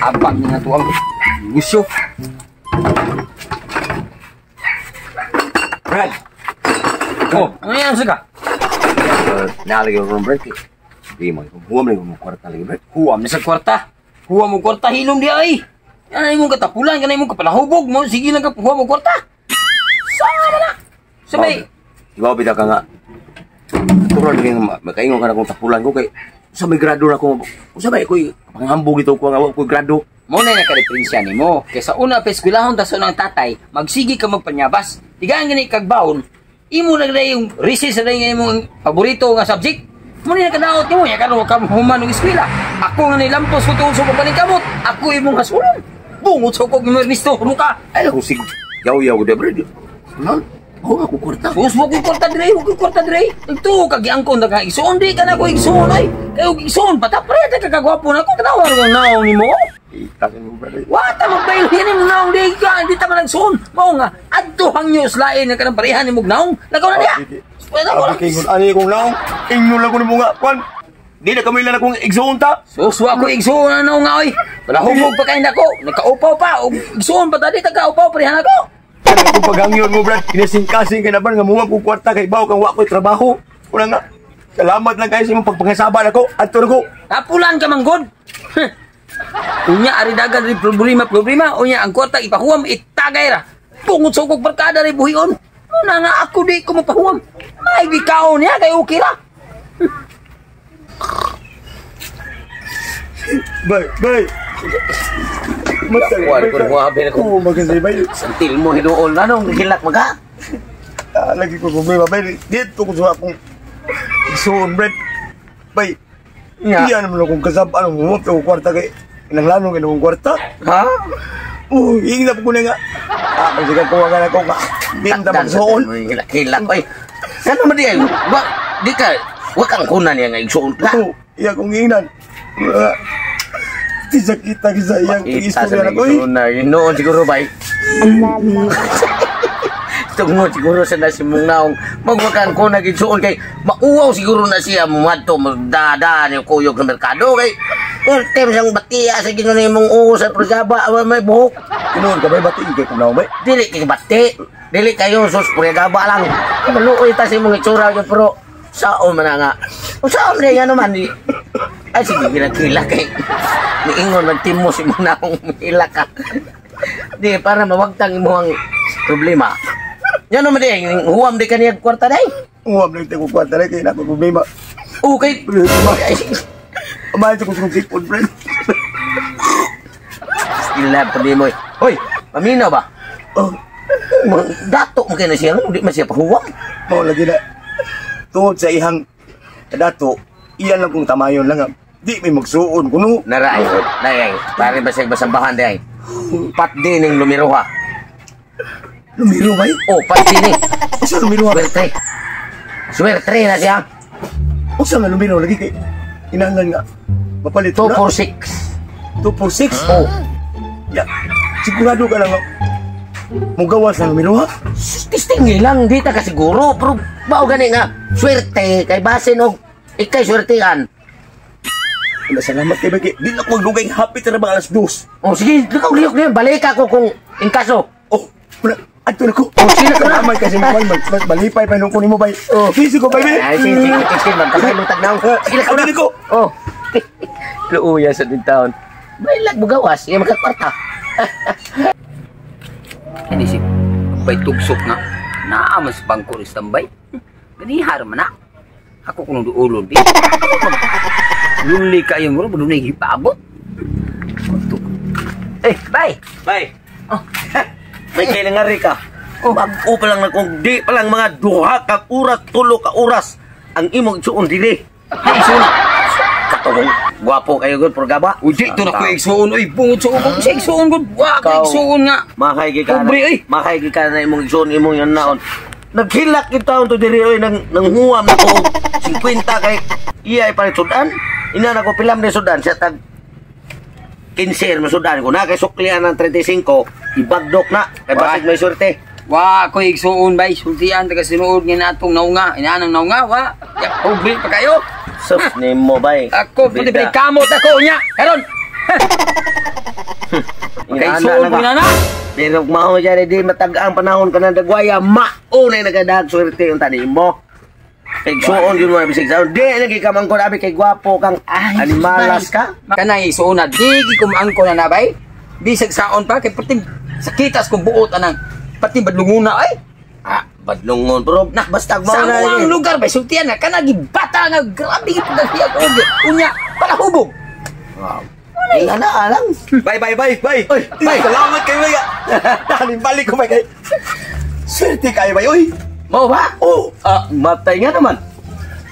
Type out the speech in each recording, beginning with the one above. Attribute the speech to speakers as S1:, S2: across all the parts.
S1: Abang nga tuang negosyo.
S2: Brad.
S1: Oh, ano yan sa ka?
S2: Nalagay ko ng break. Di mo, huwag mo kwarta lagi, Brad.
S1: Huwam na sa kwarta. Huwam mo kwarta, hilom di ay. Yan ay mong katapulan, yan ay mong kapalahubog mo. Sige lang ka, huwam mo kwarta. Sama na. Sabay.
S2: Ibaw, bitaw ka nga. Turon lagi nga, makaingon ka na kung tapulan ko kay sa may grado na ko. Sa may ko'y panghambog ito ko nga wa ko'y grado.
S1: Mo na nakareferensya nimo. Kaysa una pa eskwelahon taso ng tatay, magsigi ka magpanyabas. Tigaan gani kag baon, imo na gani yung recess na gani imong paborito nga subject. Mo na nakadaot nimo, ya karon ka human og eskwela. Ako nga nilampos ko tuon sa pagpaningkamot, ako imong hasulon. Bungot sa kog Ernesto muka.
S2: Ay ako sig yaw-yaw de Brad. No? Ako ako kwarta.
S1: Sus mo ko kwarta dire, mo ko kwarta dire. Ito kag giangkon na ka igsuon di ka na ko igsuon ay. Kay og igsuon pa ta pre ta kagwapo na ko tanawa ra naong nimo.
S2: Itakin mo, Brad.
S1: Wata magbail ini mo naong di ka di ta man nagsuon. Mao nga adto hangyo slain nga kanang parehan nimo naong. Lagaw na diha. Wala ko.
S2: Abi kay ani kong naong. Ingnon lang ko nimo nga kwan. Di na kami lang akong igsuon ta.
S1: Sus wa ko igsuon na naong nga oy. Balahumog pa kay nako, nakaupaw pa og igsuon pa ta di ta kaupaw parehan ako.
S2: Kaya kung paghangyon mo, Brad, kinasingkasing ka na ba nga muwag kong kwarta kay baw kang wa ko'y trabaho. Una nga, salamat lang kayo sa imong pagpangasaba nako. Adto na ko.
S1: Tapulan ka manggod. Unya ari dagan ri problema problema unya ang kwarta ipahuwam itagay ra. Bungot sa kog barkada ri buhion. Una nga ako di ko mapahuwam. May gikaon niya kay okay ra.
S2: Bye, bye.
S3: Wala ko nung ko.
S2: Oo, maganda bay.
S3: Santil mo hinuol na nung gilak maga.
S2: Lagi ko problema bay. Dito ko sa akong igsuon, Brad. Bay. Iya naman akong kasab anong huwag ko kwarta kay nanglanong kay akong kwarta.
S3: Ha?
S2: Oh, ingna ko na nga. Ah, sige ko nga ako nga. Binta magsuon.
S3: Hilak oy. Kano man di ay? Wa di ka wa kang kunan niya nga igsuon ka.
S2: Oo, iya kong ingnan. Di sa kita sa iyang istorya na ko.
S3: Noon siguro bay. Tungod siguro sa nasimong naong magwakan ko na gisuon kay mauwaw siguro na siya mumadto magdadaan yung kuyog sa merkado kay pertem siyang batiya sa ginon imong uwo sa progaba may buhok.
S2: Noon ka bay bati kay kung naong bay.
S3: Dili kay bati, dili kayo sus progaba lang. Maluoy ta sa imong itsura gyud pero sao man nga. Sao man nga naman di. Ay sige ginakila kay niingon magtimos imong naong hilak ka. Di para mawagtang imong problema. Yan naman di, huwam di ka niya kwarta day.
S2: Huwam lang tayo kwarta day, kaya na problema.
S3: Okay.
S2: Amahin sa kusong sipon, friend.
S3: Still have problema. Hoy, paminaw ba?
S2: Oh.
S3: Dato mo kayo na siya, hindi man siya pahuwam.
S2: Mao lagi na. Tungod sa ihang dato, iyan lang kung tamayon lang. Di may magsuon kuno.
S3: Naray, naray. Pare ba siya basambahan day? Pat din ang lumiro ha.
S2: Lumiro ba?
S3: Oh, pat din eh.
S2: Usa lumiro ha?
S3: Swerte. Swerte na siya.
S2: Usa nga lumiro lagi kay inanglan nga. Mapalit na.
S3: 246.
S2: 246?
S3: Oh.
S2: Ya, sigurado ka lang nga. Mugawas na lumiro ha?
S3: Testing lang, di ta ka siguro. Pero bao gani nga, swerte kay basin og ikay swertean.
S2: Wala, salamat kay Baki. Di na ko maglugay happy ta na ba alas 2.
S3: Oh, sige, likaw-likaw na yan. Balik ako kung in kaso.
S2: Oh, wala. Adto na ko.
S3: Oh, sino ka na?
S2: Salamat kasi malipay pa nung kunin mo, bay. Oh, sige ko, bay.
S3: Ay, sige, sige, sige. Magkabay nung tagnaw. Sige, lakaw na.
S2: ko.
S3: Oh. Luuya sa din taon. May lag bugawas. Iya, magkakwarta.
S1: Hindi si bay tugsok nga. Naaman sa bangko rin tambay. Ganihar man na. Ako kung duulon, di. Luli kayo mo, dunay gipaabot. Eh, bye.
S3: Bye.
S1: Oh.
S3: May kailangan ka. Oh. Bag-o pa lang na kung di pa lang mga duha ka oras, tulo ka oras ang imong igsuon dili.
S1: Ay, igsuon.
S3: Katong gwapo kayo gud programa.
S1: Uy, di to na ko igsuon oy, bungod sa ubong sa igsuon gud. Wa ka igsuon nga.
S3: Mahay gi ka.
S1: Pobre oy.
S3: Mahay gi ka na imong igsuon imong yan naon. Naghilak gid taon to diri oy nang nanghuwam na ko 50 kay iya ay palit sudan. Ina na ko pilam ni sudan siya tag 15 mo sudan ko na kay suklian ng 35 ibagdok na kay basig may swerte.
S1: Wa ko igsuon bay sultian taga sinuod nga natong naunga inaanang naunga wa. Ya, pobre pa kayo.
S3: Sus nimo bay.
S1: Ako pati bay kamot ako nya. Karon. Makaigsuon ko na.
S3: Pero mao siya di matag-ang panahon ka na dagwaya, mao na nagadag swerte yung tanim mo. Igsuon yun mo na bisig saon. Di lagi ka mangkon abi kay gwapo kang animalas ka.
S1: Kanay igsuon na di gikumangko na nabay. Bisag saon pa kay perting sakitas kong buot anang pati badlunguna ay.
S3: Ah, badlungon pero
S1: Nah,
S3: basta mao
S1: sa
S3: na
S1: among lugar bay sultian na kana gibata nga grabe gid pagkahiyag og unya para hubog.
S3: Wow. Ay, ana alang.
S2: Bye, bye, bye, bye.
S3: Oy,
S2: Bye. Salamat kayo, bay. Balik ko, bay. Kay. Swerte kayo, bay. Oy.
S3: Mao ba?
S2: Oh.
S3: Ah, matay nga naman.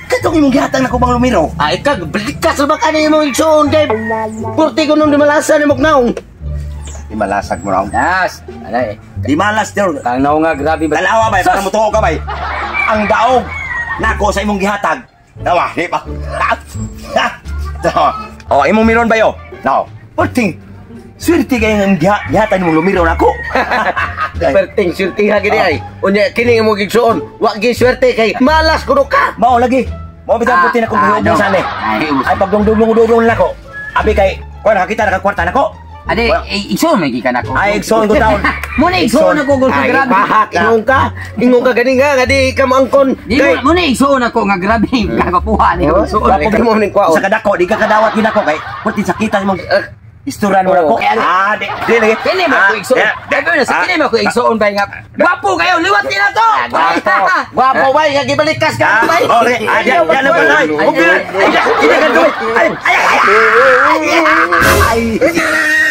S2: Katong imong gihatag nako bang lumiro?
S3: Ay kag balikas ba kani imong igsuon kay purti ko nung di malasan imong naong.
S2: Di malasag mo raw.
S1: Nas, anay.
S2: Di malas, dir.
S1: Kang naong nga grabe ba.
S2: Tanawa, bay. Para
S1: Sus!
S2: mutuo ka, bay. Ang daog nako sa imong gihatag. Tawa, di ba? Ha? Tawa. Oh, imong miron ba yo? No. Perting. Swerte kayo ng gihatag nimong lumiro nako.
S3: Perting swerte ha gini ay. Unya kini imong igsuon, wa gi swerte kay malas kuno ka.
S2: Mao lagi. Mao bitaw puti na kong
S1: Ah,
S2: hiubong
S1: no.
S2: sani.
S1: Ay, ubos.
S2: Ay pagdungdung-dungdung nako. Abi kay kuan hakita na kwarta nako.
S1: Ade, eh, igsuon may gikan ako.
S2: Ay igsoon ko taon.
S1: Mo na igsuon ako gud
S3: Ay,
S1: grabe.
S3: pahak ingon ka. Ingon ka gani nga nga di ka maangkon.
S1: Di mo na igsuon ako nga grabe kagapuha ni
S3: Oh,
S1: igsuon.
S3: gwapo mo ning kwaon.
S2: Sa kadako di ka kadawat gid ako kay puti sakita imong isturan mo nako.
S1: Kaya-
S2: Ah, di di lagi.
S1: Kini mo ako igsuon. Grabe na sa kini mo ako igsuon bay nga. Gwapo kayo, liwat ni na to.
S3: Gwapo. Gwapo bay nga gibalikas ka
S2: Ah,
S3: bay.
S2: oh, lagi. Ah, di di na ba ay. Ay, ay, ay, ay, ay, ay, ay, ay, ay.